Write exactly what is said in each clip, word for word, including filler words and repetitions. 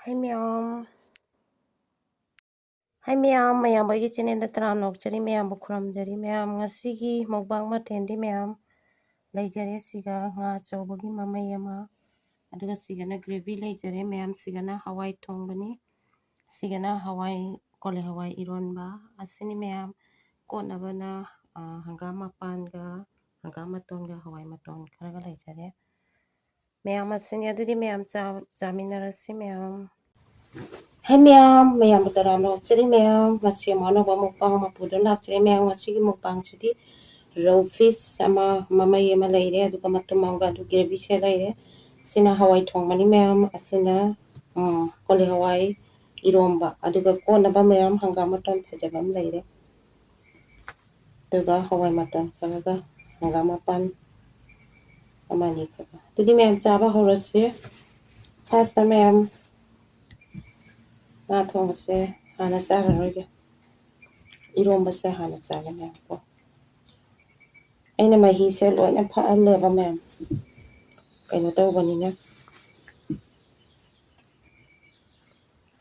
ꯍꯥꯏ ꯃꯌꯥꯝ꯫ ꯍꯥꯏ ꯃꯌꯥꯝ, ꯃꯌꯥꯝ ꯑꯩꯒꯤ channelꯗ ꯇꯔꯥꯝꯅ ꯑꯣꯛꯆꯔꯤ, ꯃꯌꯥꯝꯕꯨ ꯈꯨꯔꯨꯝꯖꯔꯤ꯫ ꯃꯌꯥꯝ ꯉꯁꯤꯒꯤ mukbang ꯃꯊꯦꯜꯗꯤ ꯃꯌꯥꯝ ꯂꯩꯖꯔꯦ꯫ ꯁꯤꯒ ꯉꯥ ꯑꯆꯧꯕꯒꯤ ꯃꯃꯩ ꯑꯃ, ꯑꯗꯨꯒ ꯁꯤꯒꯅ gravy ꯂꯩꯖꯔꯦ꯫ ꯃꯌꯥꯝ ꯁꯤꯒꯅ ꯍꯋꯥꯏ ꯊꯣꯡꯕꯅꯤ, ꯁꯤꯒꯅ ꯍꯋꯥꯏ, ꯀꯣꯂꯤ ꯍꯋꯥꯏ ꯏꯔꯣꯟꯕ ꯑꯁꯤꯅꯤ꯫ ꯃꯌꯥꯝ ꯀꯣꯠꯅꯕꯅ, ꯑ, ꯍꯪꯒꯥꯝ ꯃꯄꯥꯟꯒ, ꯍꯪꯒꯥꯝ ꯃꯇꯣꯟꯒ, ꯍꯋꯥꯏ ꯃꯇꯣꯟ ꯈꯔꯒ ꯂꯩꯖꯔꯦ꯫ ꯃꯌꯥꯝ ꯑꯁꯤꯅꯤ꯫ ꯑꯗꯨꯗꯤ ꯃꯌꯥꯝ ꯆꯥ-, ꯆꯥꯃꯤꯟꯅꯔꯁꯤ ꯃꯌꯥꯝ꯫ ꯍꯥꯏ ꯃꯌꯥꯝ, ꯃꯌꯥꯝꯕꯨ ꯇꯔꯥꯝꯅ ꯑꯣꯛꯆꯔꯤ ꯃꯌꯥꯝ꯫ ꯉꯁꯤ ꯑꯃꯨꯛ ꯑꯅꯧꯕ mukbang ꯑꯃ ꯄꯨꯗꯨꯅ ꯂꯥꯛꯆꯔꯦ ꯃꯌꯥꯝ꯫ ꯉꯁꯤꯒꯤ mukbangꯁꯤꯗꯤ raw fish ꯑꯃ, ꯃꯃꯩ ꯑꯃ ꯂꯩꯔꯦ, ꯑꯗꯨꯒ ꯃꯇꯨꯝ ꯑꯃꯒ ꯑꯗꯨ gravyꯁꯦ ꯂꯩꯔꯦ꯫ ꯁꯤꯅ ꯍꯋꯥꯏ ꯊꯣꯡꯕꯅꯤ ꯃꯌꯥꯝ꯫ ꯑꯁꯤꯅ, ꯎꯝ, ꯀꯣꯂꯤ ꯍꯋꯥꯏ ꯏꯔꯣꯝꯕ, ꯑꯗꯨꯒ ꯀꯣꯠꯅꯕ ꯃꯌꯥꯝ ꯍꯪꯒꯥꯝ ꯃꯇꯣꯟ ꯐꯖꯕ ꯑꯃ ꯂꯩꯔꯦ꯫ ꯑꯗꯨꯒ ꯍꯋꯥꯏ ꯃꯇꯣꯟ ꯈꯔꯒ, ꯍꯪꯒꯥꯝ ꯃꯄꯥꯟ ꯑꯃꯅꯤ ꯈꯔꯒ꯫ ꯑꯗꯨꯗꯤ ꯃꯌꯥꯝ ꯆꯥꯕ ꯍꯧꯔꯁꯤ꯫ Firstꯇ ꯃꯌꯥꯝ ꯉꯥ ꯊꯣꯡꯕꯁꯦ ꯍꯥꯟꯅ ꯆꯥꯔꯔꯣꯏꯒꯦ꯫ ꯏꯔꯣꯝꯕꯁꯦ ꯍꯥꯟꯅ ꯆꯥꯒꯦ ꯃꯌꯥꯝ ꯀꯣ꯫ ꯑꯩꯅ ꯃꯍꯤꯁꯦ ꯂꯣꯏꯅ ꯐꯛꯍꯜꯂꯦꯕ ꯃꯌꯥꯝ꯫ ꯀꯩꯅꯣ ꯇꯧꯕꯅꯤꯅ꯫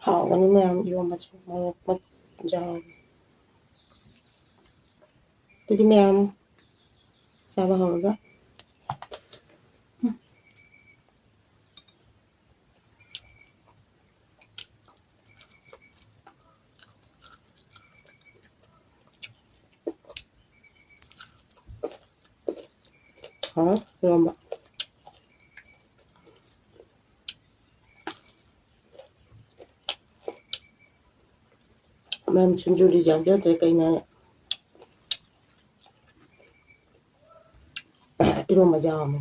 ꯍꯥꯎꯕꯅꯤ ꯃꯌꯥꯝ ꯏꯔꯣꯝꯕꯁꯦ ꯃꯣꯔꯣꯛ ꯃꯦꯠ-, ꯌꯥꯎꯔꯒ꯫ ꯑꯗꯨꯗꯤ ꯃꯌꯥꯝ ꯆꯥꯕ ꯍꯧꯔꯒ꯫ ꯍꯥꯎ, ꯏꯔꯣꯝꯕ꯫ ꯃꯌꯥꯝ ꯁꯤꯡꯖꯨꯗꯤ ꯌꯥꯎꯖꯗ꯭ꯔꯦ, ꯀꯩꯅꯣ ꯍꯥꯏꯅ ꯏꯔꯣꯝꯕ ꯌꯥꯎꯔꯝꯃꯦ꯫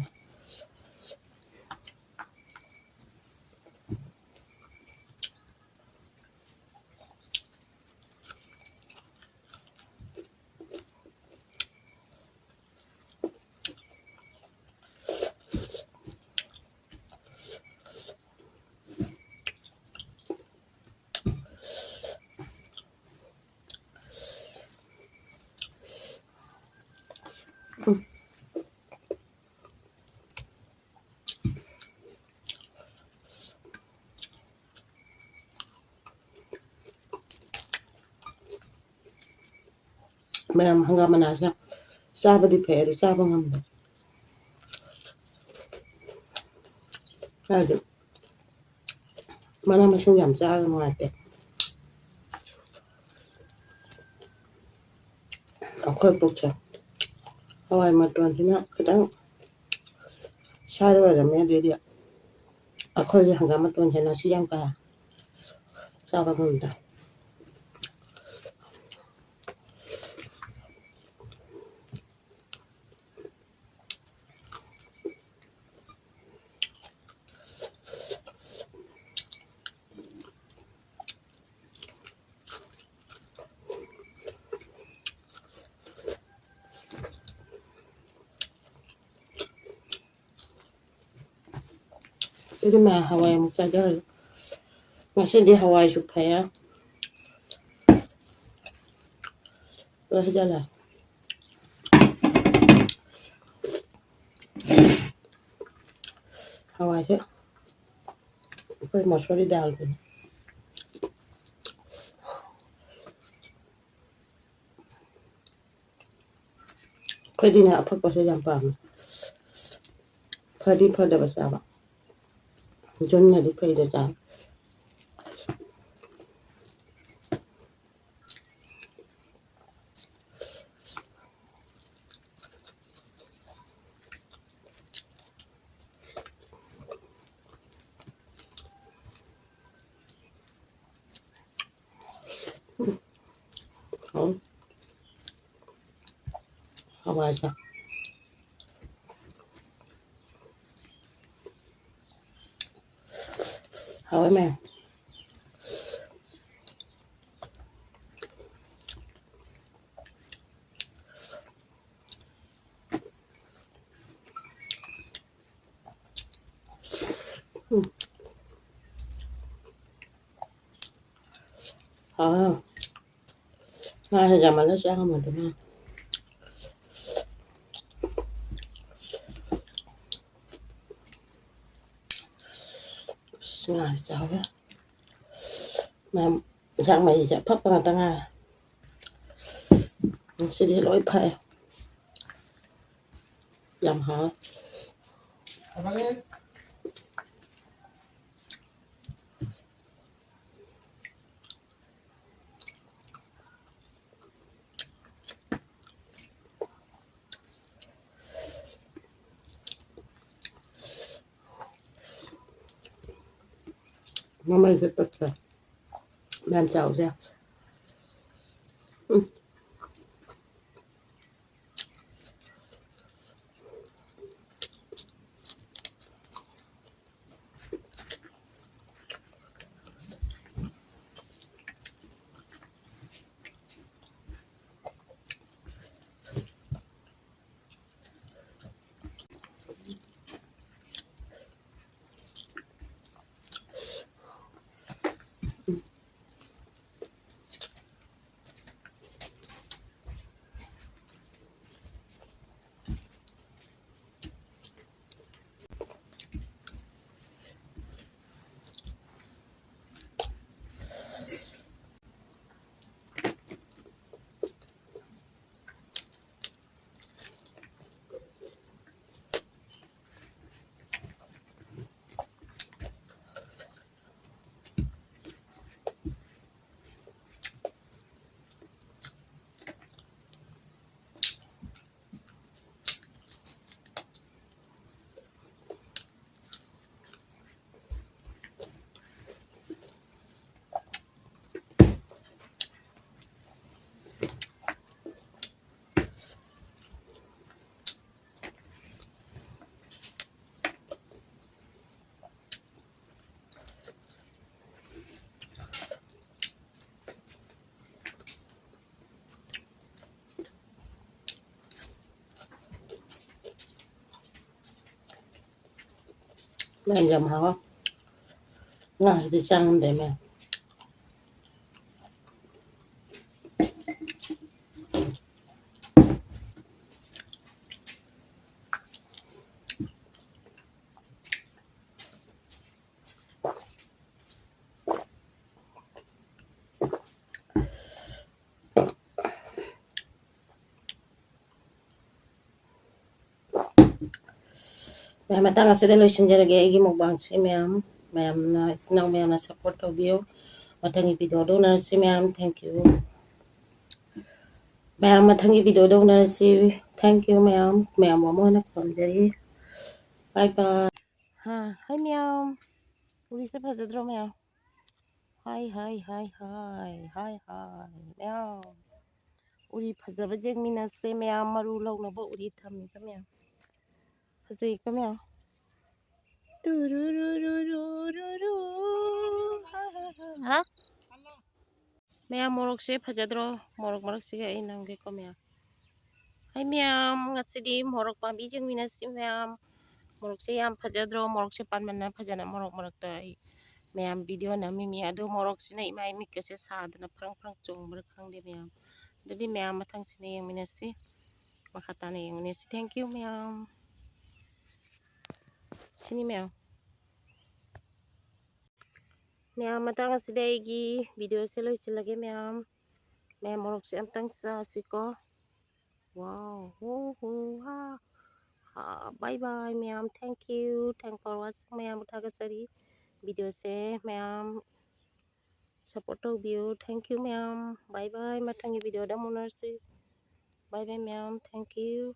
ꯃꯌꯥꯝ ꯍꯪꯒꯥꯝ ꯃꯅꯥꯁꯦ ꯆꯥꯕꯗꯤ ꯐꯩ, ꯑꯗꯨ ꯆꯥꯕ ꯉꯝꯗꯦ꯫ ꯍꯥꯏꯗꯤ ꯃꯅꯥ ꯃꯁꯤꯡ ꯌꯥꯝ ꯆꯥꯔꯒ ꯅꯨꯡꯉꯥꯏꯇꯦ꯫ ꯑꯩꯈꯣꯏ ꯄꯨꯛꯁꯦ ꯍꯋꯥꯏ ꯃꯇꯣꯟꯁꯤꯅ ꯈꯤꯇꯪ ꯁꯥꯏ ꯑꯣꯏꯔꯝꯃꯦ꯫ ꯑꯗꯨꯗꯤ ꯑꯩꯈꯣꯏꯒꯤ ꯍꯪꯒꯥꯝ ꯃꯇꯣꯟꯁꯦ ꯉꯁꯤ ꯌꯥꯝ ꯀꯥ ꯆꯥꯕ ꯉꯝꯗꯦ꯫ ꯑꯗꯨꯅ ꯍꯋꯥꯏ ꯑꯃꯨꯛ ꯆꯥꯖꯔꯒꯦ꯫ ꯉꯁꯤꯗꯤ ꯍꯋꯥꯏꯁꯨ ꯐꯩꯌꯦ꯫ ꯂꯣꯏ ꯍꯩꯖꯜꯂꯦ꯫ ꯍꯋꯥꯏꯁꯦ ꯑꯩꯈꯣꯏ ꯃꯁꯨꯔꯤ ꯗꯥꯜꯗꯨꯅꯤ꯫ ꯑꯩꯈꯣꯏꯗꯤꯅꯦ ꯑꯐꯛꯄꯁꯦ ꯌꯥꯝ ꯄꯥꯝꯃꯦ꯫ ꯐꯗꯤ ꯐꯗꯕ ꯆꯥꯕ꯫ ꯖꯨꯟꯅꯗꯤ ꯐꯩꯗ ꯆꯥꯕ꯫ ꯍꯥꯎ꯫ ꯍꯋꯥꯏꯁꯦ꯫ ꯍꯥꯎꯋꯦ ꯃꯌꯥꯝ꯫ ꯎꯝ꯫ ꯑꯥ꯫ ꯉꯥꯁꯦ ꯌꯥꯝꯃꯜꯂ ꯆꯥ ꯉꯝꯃꯣꯏꯗꯅ꯫ ꯑꯁ, ꯉꯥꯁꯦ ꯆꯥꯎꯋꯦ꯫ ꯃꯌꯥꯝ ꯏꯟꯁꯥꯡ ꯃꯍꯤꯁꯦ ꯑꯐꯛꯄ ꯉꯥꯛꯇ ꯉꯥꯏꯔꯦ꯫ ꯉꯁꯤꯗꯤ ꯂꯣꯏ ꯐꯛꯑꯦ꯫ ꯌꯥꯝ ꯍꯥꯎꯋꯦ꯫ ꯃꯃꯩꯁꯦ ꯇꯠꯈ꯭ꯔꯦ꯫ ꯃꯌꯥꯝ ꯆꯥꯎꯁꯦ꯫ ꯎꯝ꯫ ꯃꯌꯥꯝ ꯌꯥꯝ ꯍꯥꯎꯋꯦ꯫ ꯉꯥꯁꯤꯗꯤ ꯆꯥ ꯉꯝꯗꯦ, ꯃꯌꯥꯝ꯫ ꯃꯌꯥꯝ, ꯃꯇꯥꯡ ꯑꯁꯤꯗ ꯂꯣꯏꯁꯤꯟꯖꯔꯒꯦ ꯑꯩꯒꯤ mukbangꯁꯦ꯫ ꯃꯌꯥꯝ, ꯃꯌꯥꯝꯅ, ꯏꯆꯤꯟ ꯏꯅꯥꯎ ꯃꯌꯥꯝꯅ support ꯇꯧꯕꯤꯌꯨ꯫ ꯃꯊꯪꯒꯤ videoꯗ ꯎꯅꯔꯁꯤ ꯃꯌꯥꯝ꯫ Thank you꯫ ꯃꯌꯥꯝ, ꯃꯊꯪꯒꯤ videoꯗ ꯎꯅꯔꯁꯤ꯫ Thank you ꯃꯌꯥꯝ꯫ ꯃꯌꯥꯝꯕꯨ ꯑꯃꯨꯛ ꯍꯟꯅ ꯈꯨꯔꯨꯝꯖꯔꯤ꯫ Bye bye꯫ ꯍꯥ, ꯍꯥꯏ ꯃꯌꯥꯝ꯫ ꯎꯔꯤꯁꯦ ꯐꯖꯗ꯭ꯔꯣ ꯃꯌꯥꯝ? ꯍꯥꯏ, ꯍꯥꯏ, ꯍꯥꯏ, ꯍꯥꯏ, ꯍꯥꯏ, ꯍꯥꯏ, ꯃꯌꯥꯝ꯫ ꯎꯔꯤ ꯐꯖꯕ ꯌꯦꯡꯃꯤꯟꯅꯁꯦ ꯃꯌꯥꯝ, ꯃꯔꯨ ꯂꯧꯅꯕ ꯎꯔꯤ ꯊꯝꯃꯤꯕ ꯃꯌꯥꯝ꯫ ꯐꯖꯩꯀꯣ ꯃꯌꯥꯝ? ꯇꯨꯔꯨꯔꯨꯔꯨꯔꯨꯔꯨ꯫ ꯍꯥ, ꯍꯥ, ꯍꯥ, ꯍꯥ꯫ ꯃꯌꯥꯝ, ꯃꯣꯔꯣꯛꯁꯦ ꯐꯖꯗ꯭ꯔꯣ? ꯃꯣꯔꯣꯛ ꯃꯔꯛꯁꯤꯒ ꯑꯩ ꯅꯝꯒꯦꯀꯣ ꯃꯌꯥꯝ꯫ ꯍꯥꯏ ꯃꯌꯥꯝ, ꯉꯁꯤꯗꯤ ꯃꯣꯔꯣꯛ ꯄꯥꯝꯕꯤ ꯌꯦꯡꯃꯤꯟꯅꯁꯤ ꯃꯌꯥꯝ꯫ ꯃꯣꯔꯣꯛꯁꯦ ꯌꯥꯝ ꯐꯖꯗ꯭ꯔꯣ? ꯃꯣꯔꯣꯛꯁꯦ ꯄꯥꯟꯕꯅ ꯐꯖꯅ ꯃꯣꯔꯣꯛ ꯃꯔꯛꯇ ꯑꯩ ꯃꯌꯥꯝ video ꯅꯝꯃꯤꯃꯤ꯫ ꯑꯗꯨ ꯃꯣꯔꯣꯛꯁꯤꯅ ꯏꯃꯥꯏ ꯃꯤꯠꯀꯁꯦ ꯁꯥꯗꯅ ꯐ꯭ꯔꯪ ꯐ꯭ꯔꯪ ꯆꯣꯡꯕ꯭ꯔꯥ ꯈꯪꯗꯦ ꯃꯌꯥꯝ꯫ ꯑꯗꯨꯗꯤ ꯃꯌꯥꯝ ꯃꯊꯪꯁꯤꯅ ꯌꯦꯡꯃꯤꯟꯅꯁꯤ꯫ ꯃꯈꯥ ꯇꯥꯅ ꯌꯦꯡꯃꯤꯟꯅꯁꯤ꯫ Thank you ꯃꯌꯥꯝ꯫ ꯁꯤꯅꯤ ꯃꯌꯥꯝ꯫ ꯃꯌꯥꯝ, ꯃꯇꯥꯡ ꯑꯁꯤꯗ ꯑꯩꯒꯤ videoꯁꯦ ꯂꯣꯏꯁꯤꯜꯂꯒꯦ ꯃꯌꯥꯝ꯫ ꯃꯌꯥꯝ, ꯃꯣꯔꯣꯛꯁꯦ ꯑꯝꯇꯪ ꯆꯥꯁꯤꯀꯣ꯫ Wow, ꯍꯣ, ꯍꯣ, ꯍꯥ, ꯍꯥ, bye bye ꯃꯌꯥꯝ, thank you, thank for watching ꯃꯌꯥꯝꯕꯨ ꯊꯥꯒꯠꯆꯔꯤ꯫ Videoꯁꯦ ꯃꯌꯥꯝ support ꯇꯧꯕꯤꯌꯨ, thank you ꯃꯌꯥꯝ, bye bye, ꯃꯊꯪꯒꯤ videoꯗ ꯑꯃꯨꯛ ꯎꯅꯔꯁꯤ, bye bye ꯃꯌꯥꯝ, thank you꯫